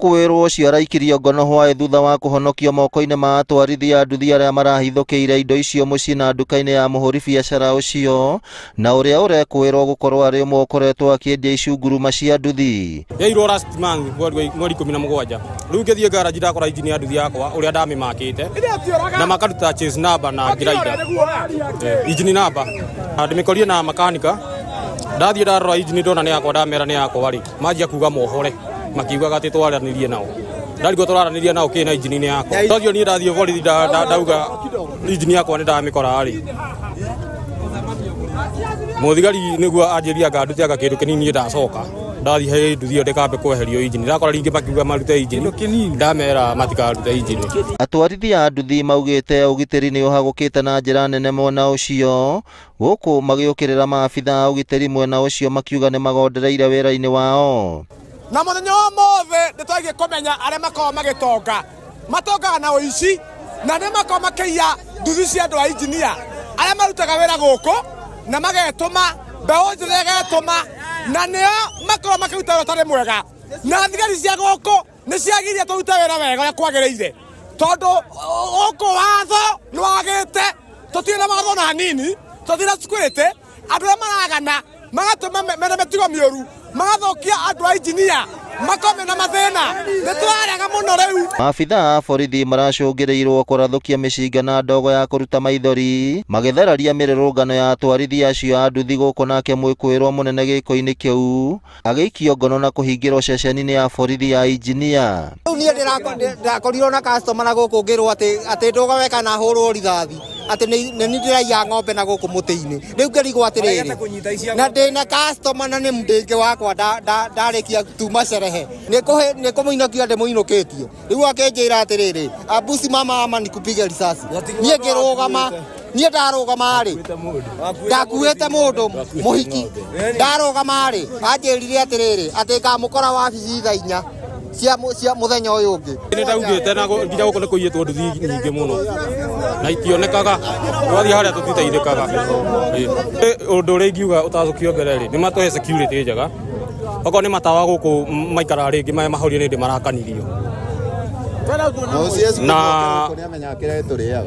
Mwĩkũĩrwo ũcio araikirio ngono hwaĩ thutha wa kũhonokio moko-inĩ ma atwarithia a nduthi arĩa marahithũkĩire indo icio mũciĩ na nduka-inĩ ya mũhũri biacara ũcio na ũrĩa ũrekũĩrwo gũkorwo arĩ ũmwe ũkoretwo akĩendia icunguruma cia nduthi. Yairwo last month mweri 17. Rĩu ngĩthiĩ garage ndakora injini ya nduthi yakwa ũrĩa ndamĩmakĩte na makaruta chase number na grinder. Injini number. Ndĩmĩkorire na makanika ndathiĩ ndarora injini ndona nĩ yakwa ndamera nĩ yakwa rĩ manjia kuga mohore makiugaga atĩ twaranĩrie nao ndarigwo tũraranĩria nao kĩ na injini-inĩ yakwa tondũ niĩ ndathiĩ borithi ndauga injini yakwa nĩ ndamĩkora rĩ mũthigari nĩguo anjĩria anga ndute anga kĩndũ kĩnini niĩ ndacoka ndathiĩ he nduthi ĩyo ndĩkambe kweherio injini ndakora rĩngĩ makiuga marute injini ndamera matikarute injini. Atwarithia a nduthi maugĩte ũgitĩri nĩ ũhagũkĩte na njĩra nene mwena ũcio Gũkũ magĩũkĩrĩra maabitha a ũgitĩri mwena ũcio makiuga nĩ magondereire wĩra-inĩ wao. Na mũthenya wa ũmũthĩ nĩ twagiĩ kũmenya arĩa makoragwo magĩtonga matongaga na ũici na nĩ makoragwo makĩiya nduthi cia andũ a injinia arĩa marutaga wĩra gũkũ na magetũma mbeũ njĩthĩ ĩgetũma na nĩo makoragwo makĩruta wĩra ũtarĩ mwega na thigari cia gũkũ nĩ ciagiria tũrute wĩra wega ũrĩa kwagĩrĩire tondũ gũkũ watho nĩ wagĩte tũtirĩ na watho na hanini tũtirĩ na security andũ arĩa maragana magatũma mena mĩtugo mĩũru magathũkia andũ a injinia makorwo mena mathĩna nĩ tũrarega mũno rĩu. Maabitha a borithi maracũngĩrĩirwo kũrathũkia mĩcinga na ndogo ya kũruta maithori magĩthararia mĩrũrũngano ya atwarithia acio a nduthi gũkũ nake mwĩkũĩrwo mũnene gĩko-inĩ kĩu Agĩikio ngono na kũhingĩrwo ceceni-inĩ ya borithi ya Injinia. Rĩu niĩ ndĩrakorirwo na customer na gũkũ ngĩrwo atĩ atĩ ndũgame kana hũrwo rithathi atĩ nĩ niĩ ndĩraiya ng'ombe na gũkũ mũtĩ-inĩ. Rĩu ngĩrigwo atĩrĩrĩ, na ndĩna customer na nĩ mũndĩngĩ wakwa ndarĩkia tuma cerehe nĩ kũmũinũkia ndĩmũinũkĩtie. Rĩu akĩnjĩra atĩrĩrĩ, abu simama ama nikupige risasi. Niĩ ngĩrũgama, niĩ ndarũgama rĩ, ndakuĩte mũndũ mũhiki, ndarũgama rĩ, anjĩrire atĩrĩrĩ, atĩ ngamũkora wabici thaa inya cia cia mũthenya ũyũ ũngĩ. Nĩ ndaugĩte na nginya gũkũ nĩ kũiyĩtwo nduthi nyingĩ mũno na itionekaga, twathiĩ harĩa tũtiteithĩkaga. Ũndũ ũrĩa ingiuga ũtacũkio mbere rĩ, nĩ matũhe security njega. Okorwo nĩ matawa gũkũ maikaraga rĩngĩ me mahorie nĩ hĩndĩ marakanirio. Na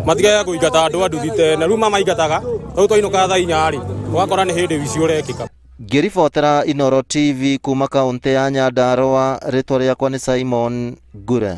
matigage kũingata andũ a nduthi tene, rĩu mamaingataga, rĩu twainũka thaa inya rĩ, ũgakora nĩ hĩndĩ ũici ũrekĩka. Ngĩribotera Inooro TV kuma kaũntĩ ya Nyandarũa, rĩtwa rĩakwa nĩ Simon Ngure.